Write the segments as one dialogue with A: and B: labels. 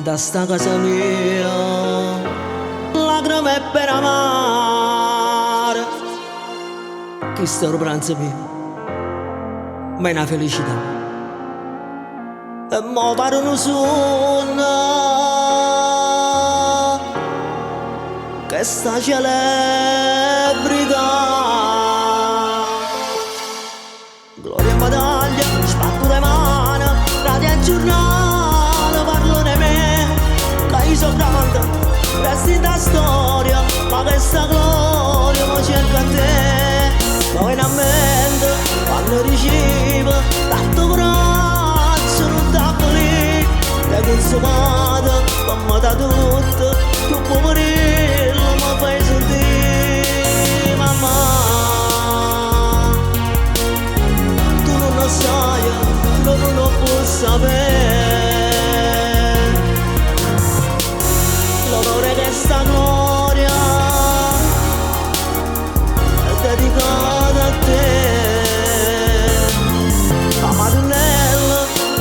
A: Dint' 'a sta casa mia, lacreme e pene amare. Chisto è 'o pranzo mio, ma è na felicità. E mo pare nu suonno chesta celebrità. Gloria e medaglia, sbatto le mani, radio e giornale parlano 'e me, ca io so' grande, resto 'int' 'a storia, ma chesta gloria mo cerco a te. Me vene a mente quanno dicive, datte 'o coraggio, nun t'avvilì, t'hê cunsumato pe' me da' tutto, cchiù puverillo me faje sentì, mammà. Tu nun 'o ssaje, no nun 'o può sapè. L'onore 'e chesta gloria è dedicato a te. 'A Madunnella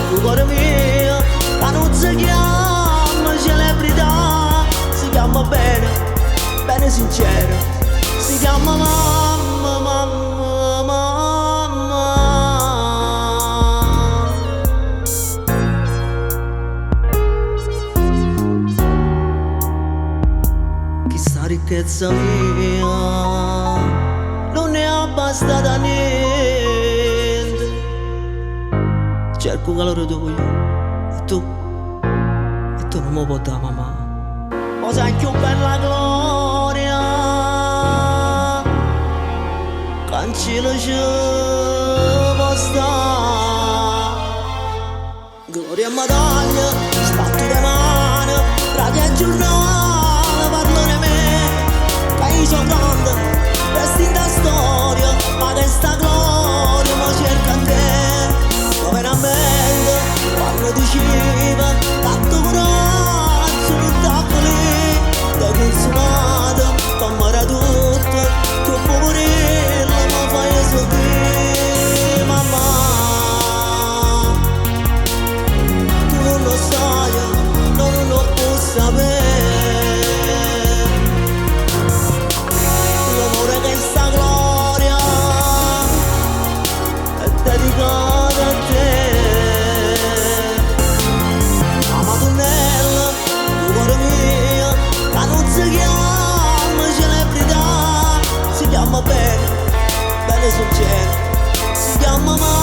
A: d' 'o core mio, ca nun se chiamma celebrità, se chiamma bene, bene sincero, si chiamma mamma, mamma, mamma. Chesta ricchezza mia nun è abbastata a niente. Cerco 'o calore tuojo e tu, e tu nun m' 'o può dà, mammà. Cosa cchiù bella gloria ca 'ncielo ce po' sta. Gloria e medaglia, sbatto le mani, radio e giornale parlano 'e me, ca io so' grande, resto 'int' 'a storia, ma chesta gloria mo cerco a te. Me vene a mente quanno dicive, datte 'o coraggio, nun t'avvilì, t'hê cunsumato pe' me da' tutto, cchiù puverillo me faje sentì, mammà. Tu nun 'o ssaje, no nun 'o può sapè. L'onore 'e chesta gloria è dedicato a te. 'A Madunnella d' 'o core mio, ca nun se chiamma celebrità, si chiamma bene, bene sincero, si chiamma mamma.